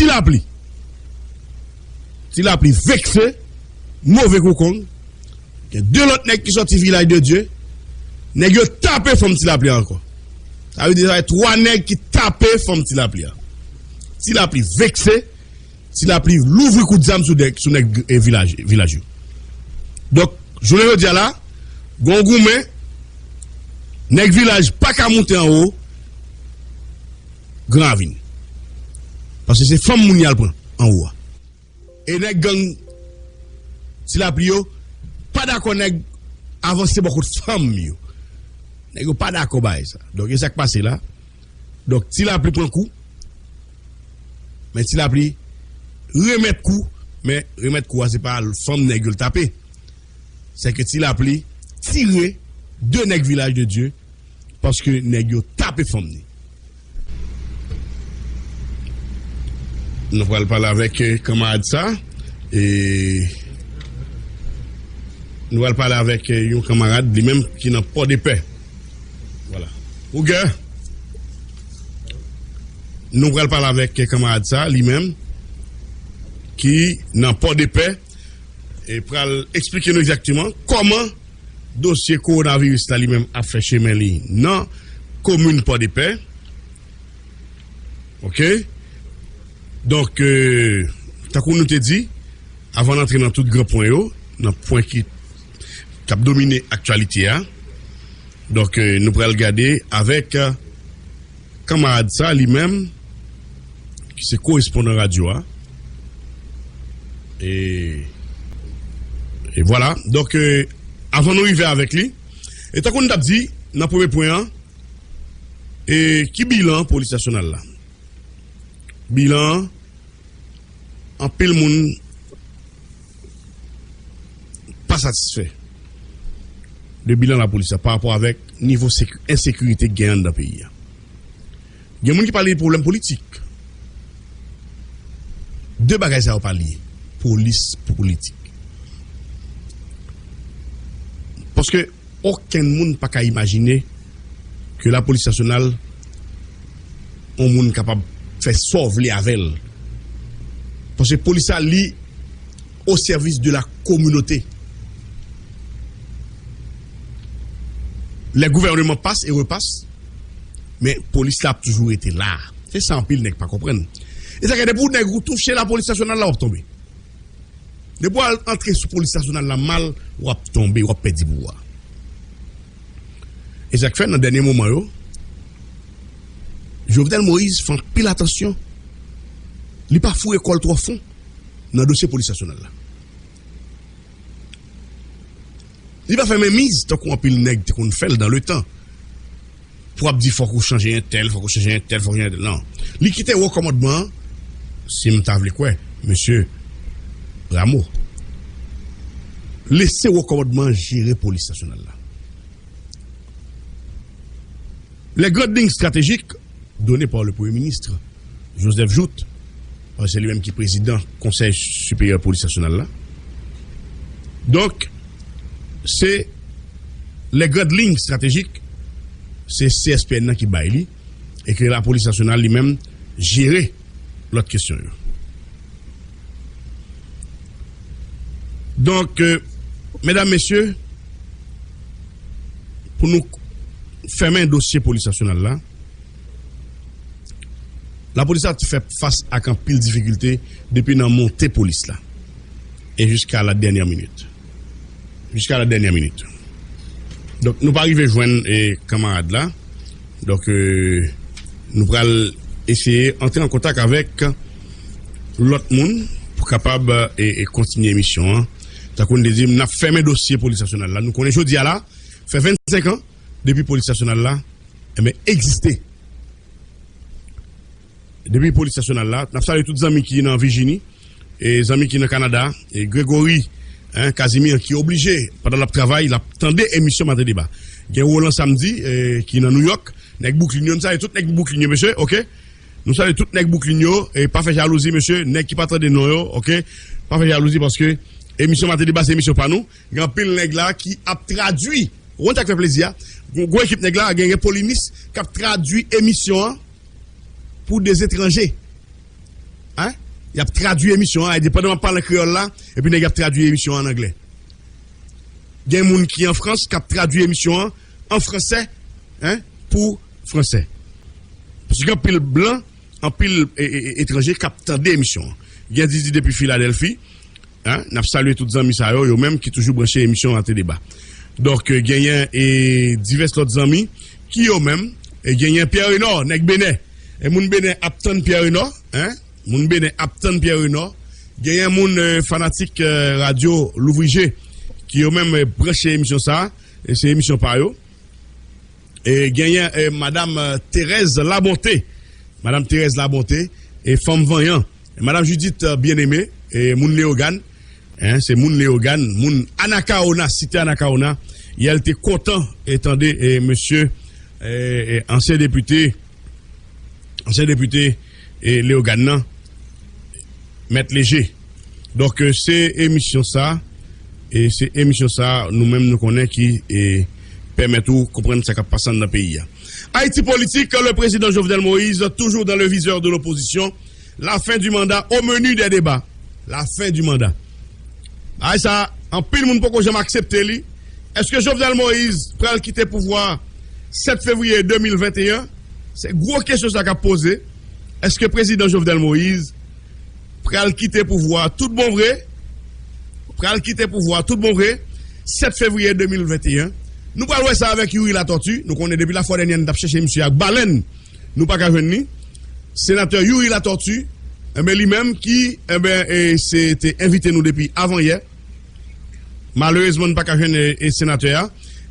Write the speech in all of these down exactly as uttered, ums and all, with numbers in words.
Ti Lapli. Ti Lapli vekse, move kou kong. Gen de lòt nèg ki sòti Vilaj de Dye. Nèg yo tape fanm Ti Lapli a ankò. Sa vle di sa fè twa nèg ki tape fanm Ti Lapli a. Ti Lapli vekse, Ti Lapli louvri kout zam sou nèg, sou nèg, eh, vilaj, vilaj yo. Donk, jounen jodi a la, gen yon goumen, nèg vilaj pa ka moute anwo Gran Ravin. Paske se fanm moun y al pran anwo a. E nèg gang Ti Lapli yo pa dakò nèg avanse bò kot fanm yo. Nèg yo pa dakò bagay sa. Donk, e sa k pase la. Donk, Ti Lapli pran kou. Men Ti Lapli remèt kou. Men remèt kou a, se pa fanm nèg yo l tape. Se ke Ti Lapli tire de nèg Vilaj de Dye paske nèg yo tape fanm ni. Nou pral pale avèk, eh, kanmarad sa. E nou pral pale avèk, eh, yon kanmarad, li menm ki nan Pòdepè. Vwala. Rougè. Nou pral pale avèk, eh, kanmarad sa, li menm ki nan Pòdepè, e pral eksplike nou egzakteman kòman dosye kowonaviris la li menm ap fè chemen li nan komin Pòdepè. Oke? Donk, eh, tankou nou te di, avan n antre nan tout gran pwen yo, nan pwen ki, k ap domine aktyalite a, donk, eh, nou pral gade avèk, eh, kanmarad sa, li menm, ki se korespondan radyo a. E, e vwala. Donk, eh, avan nou rive avèk li, e tankou n t ap di, nan premye pwen an, e ki bilan polis nasyonal la? Bilan an, anpil moun pa satisfè de bilan lapolis la pa rapò avèk nivo seki-, ensekirite k gen anndan peyi a. Gen moun ki pale de pwoblèm politik. De bagay sa yo pa lye. Polis, politik. Paske okenn moun pa ka imajine ke lapolis nasyonal, yon moun kapab fè sa w vle avè l. Paske polis la, li au service de la communauté. Les gouvernements passent et repassent, men polis la ap toujou rete la. Se sa anpil nèg pa konprann. E sa ke depi w nèg ou touche lapolis nasyonal la, w ap tonbe. Depi w al antre sou polis nasyonal la mal, w ap tonbe, w ap pèdi pouvwa. E sa k fè nan dènye moman yo, Jovenel Moïse fè anpil atansyon. Li pa foure kò l twò fon nan dosye polis nasyonal la. Li pa fè menmiz tankou anpil nèg te konn fè l dan letan. Pou ap di fòk ou chanje entèl, fòk ou chanje entèl, fòk ou chanje entèl. Non. Li kite wo kòmandman an, si m ta vle kwè, mesye Rameau. Lese wo kòmandman an jere polis nasyonal la. Les grandes lignes stratégiques données par le Premier ministre Joseph Jouthe, paske se li menm ki prezidan Konsèy Siperyè Polis Nasyonal la. Donk, se les grandes lignes stratégiques, se C S P N nan ki bay li, e ke lapolis nasyonal li menm jere lòt kesyon yo. Donk, euh, medam, mesye, pou nou fèmen dosye polis nasyonal la, lapolis la te fè fas ak anpil difikilte depi nan monte polis la e jiska la dènyè minit. Jiska la dènyè minit. Donk, nou pa rive jwenn, eh, kanmarad la. Donk, eh, nou pral eseye antre an kontak avèk lòt moun pou kapab, eh, eh, kontinye emisyon an. Tankou n te di, n ap fèmen dosye polis nasyonal la. Nou konnen jodi a la, fè vennsenk an depi polis nasyonal la, enben, egziste. Depi polis nasyonal la, n ap salye tout zanmi ki nan Vijini, e zanmi ki nan Kanada, e Gregory, en, Casimir, ki oblije, pandan l ap travay, l ap tande emisyon Maten Deba. Gen Roland Samedi, e, ki nan Nouyòk, nèg Bouklin yo, n salye tout nèg Bouklin yo, mesye, oke? Nou salye tout nèg Bouklin yo, e pa fè jalouzi, mesye, nèg ki pa tande non yo, oke? Pa fè jalouzi paske emisyon Maten Deba se emisyon pa nou. Gen anpil nèg la ki ap tradui. Ou konn sa k fè plezi a? Gwo, gwo ekip nèg la, gen, gen polinis k ap tradui emisyon an pou de etranje. Hein? Y ap tradui emisyon an, endepandan m ap pale an kreyòl la, epi nèg y ap tradui emisyon an an anglè. Gen moun ki an Frans k ap tradui emisyon an an fransè, en, pou fransè. Paske gen anpil blan, anpil e, e, e, etranje k ap tande emisyon an. Gen Didi depi Filadèlfi, en, n ap salye tout zanmi sa yo, yo menm ki toujou branche emisyon Ante Deba. Donk, e, genyen e divès lòt zanmi ki yo menm, e genyen Pyè Renò, nèg Benè. E moun Benè ap tann Pyè Renò, en, moun Benè ap tann Pyè Renò. Genyen moun, e, fanatik, e, radyo Louvrije ki yo menm, e, branche emisyon sa a, e se emisyon pa yo. E genyen, e, madam, e, Thérèse Labonté. Madam Thérèse Labonté, e fanm vanyan. E madam Judith, e, Bien-Aimé, e moun Leyogàn. En, se moun Leyogàn, moun Anacaona, site Anacaona. Yè l te kontan e tande, e mesye, e, e ansyen depite, ansyen depite, e Leyogàn nan, Mèt Leje. Donk, e, se emisyon sa, e se emisyon sa, nou menm nou konnen ki, e, pèmèt ou konprann sa k ap pase anndan peyi a. Haïti politique, le président Jovenel Moïse, toujours dans le viseur de l'opposition. La fin du mandat au menu des débats. La fin du mandat. Bagay sa, anpil moun poko janm aksepte li. Èske Jovenel Moïse pral kite pouvwa sèt fevriye de mil venteyen? Se gwo kesyon sa k ap poze. Èske prezidan Jovenel Moïse pral kite pouvwa tout bon vre? Pral kite pouvwa tout bon vre sèt fevriye de mil venteyen. Nou pral wè sa avèk Youri Latortue. Nou konnen depi lafwa dènyè n t ap chèche misye ak balèn. Nou pa ka jwenn li. Senatè Youri Latortue, enben, li menm ki, enben, e, se te envite nou depi avanyè. Malerezman, n pa ka jwenn, e, e, senatè a.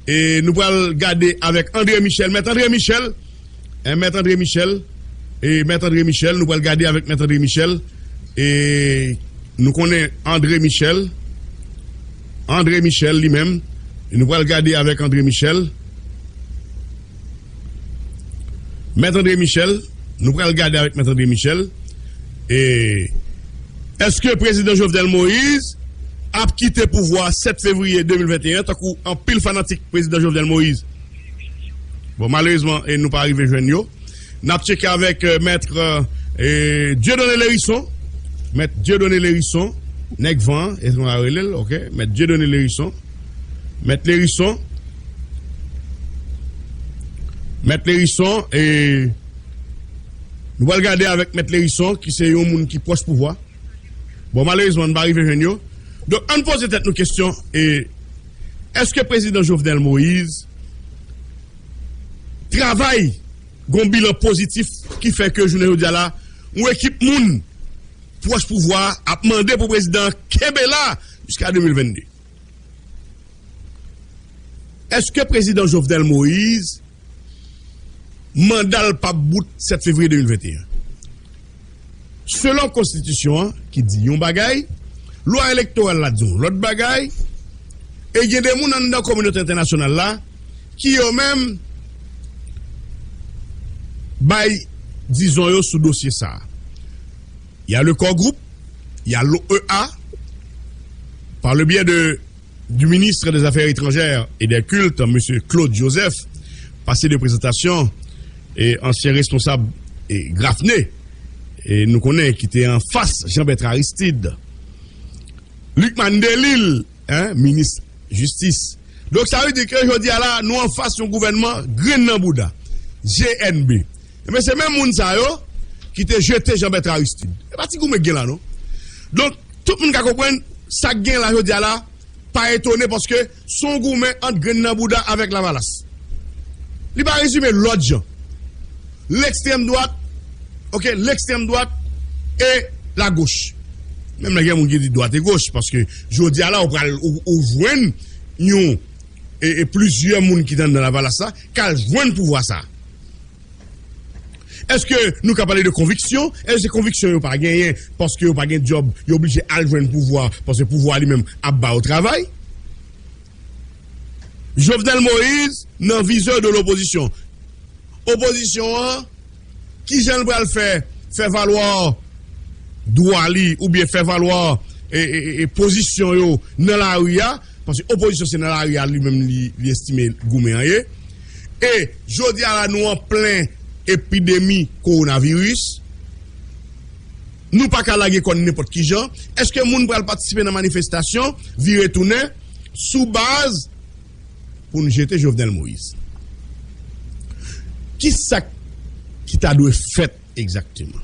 E nou pral gade avèk André Michel. Mèt André Michel, e, Mèt André Michel, e, Mèt André Michel, nou pral gade avèk Mèt André Michel. E nou konnen André Michel, André Michel li menm, e nou pral gade avèk André Michel. Mèt André Michel, nou pral gade avèk Mèt André Michel. E èske prezidan Jovenel Moïse ap kite pouvwa sèt fevriye de mil venteyen, tankou anpil fanatik prezidan Jovenel Moïse? Bon, malerezman, e nou pa rive jwenn yo. N ap tcheke avèk, e, mèt, e, Dieudonné Lhérisson. Mèt Dieudonné Lhérisson, nèg van an, e se konsa yo rele l, oke? Mèt Dieudonné Lhérisson. Mèt Lhérisson. Mèt Lhérisson, e nou pral gade avèk Mèt Lhérisson, ki se yon moun ki pwòch pouvwa. Bon, malerezman, n pa rive jwenn yo. Donk, ann poze tèt nou kesyon, e èske prezidan Jovenel Moïse travay gon bilan pozitif ki fè ke jounen jodi a la, yon ekip moun pwòch pouvwa a ap mande pou prezidan an kenbe la jiska de mil vennde? Èske prezidan Jovenel Moïse manda l p ap bout sèt fevriye de mil venteyen? Selon konstitisyon an, ki di yon bagay, lwa elektoral la di yon lòt bagay, e gen de moun anndan kominote entènasyonal la ki yo menm bay dizon yo sou dosye sa a. Il y a le Core Group, il y a l'O E A, par le biais de du ministre des Affaires étrangères et des Cultes, M. Claude Joseph, pase de prezantasyon e ansyen responsab e Grafne, e nou konnen ki te anfas Jean Bertrand Aristide, Lucmane Delille, en, minis jistis. Donk, sa vle di ke jodi a la, nou anfas yon gouvènman grenn nan bouda, G N B. Ebyen, se menm moun sa yo ki te jete Jean Bertrand Aristide. E pa ti goumen k gen la, non. Donk, tout moun ka konprann sa k gen la jodi a la, pa etone paske se yon goumen ant grenn nan bouda avèk Lavalas. Li pa rezime lòt jan. Lekstrèm dwat, oke, lekstrèm dwat e lagoch. Menm lè gen moun ki di dwat e goch, paske jodi a la, ou pral, ou, ou jwenn yon, e, e plizyè moun ki te anndan Lavalas la, k al jwenn pouvwa sa. Èske nou ka pale de konviksyon? Èske se konviksyon yo pa genyen paske yo pa gen djòb, yo oblije al jwenn pouvwa, paske pouvwa li menm ap ba yo travay? Jovenel Moïse nan vizè de lopozisyon. Opozisyon an, kijan l pral fè, fè valwa dwa li oubyen fè valwa, e, e, e, e, pozisyon yo nan lari a? Paske opozisyon se nan lari a li menm li, li estime goumen an ye. E jodi a la, nou an plen epidemi kowonaviris. Nou pa ka lage kò n nenpòt ki jan. Èske moun pral patisipe nan manifestasyon, vire tounen, sou baz pou n jete Jovenel Moïse? Ki sa ki ta dwe fèt egzakteman?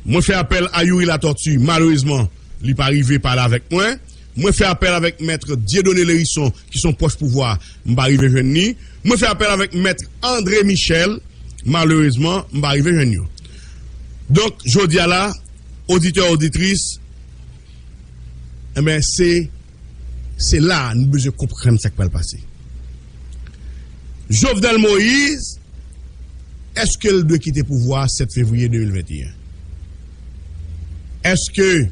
Mwen fè apèl a Youri Latortue, malerezman, li pa rive pale avèk mwen. Mwen fè apèl avèk Mèt Dieudonné Lherisson, ki se yon pwòch pouvwa, m pa rive jwenn li. Mwen fè apèl avèk Mèt André Michel, malerezman, m pa rive jwenn yo. Donk, jodi a la, oditè, oditris, enben, se, se la nou bezwen konprann sa k pral pase. Jovenel Moïse, èske l dwe kite pouvwa a sèt fevriye de mil venteyen? Èske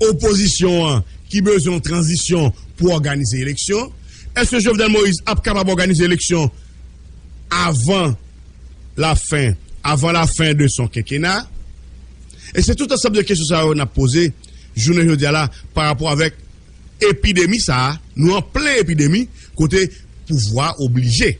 opozisyon an, ki bezwen yon tranzisyon pou òganize eleksyon, èske Jovenel Moïse ap kapab òganize eleksyon avan lafen, avan lafen de son kenkena? E se tout ansanm de kesyon sa yo n ap poze jounen jodi a la pa rapò avèk epidemi sa a. Nou an plen epidemi kote pouvwa oblije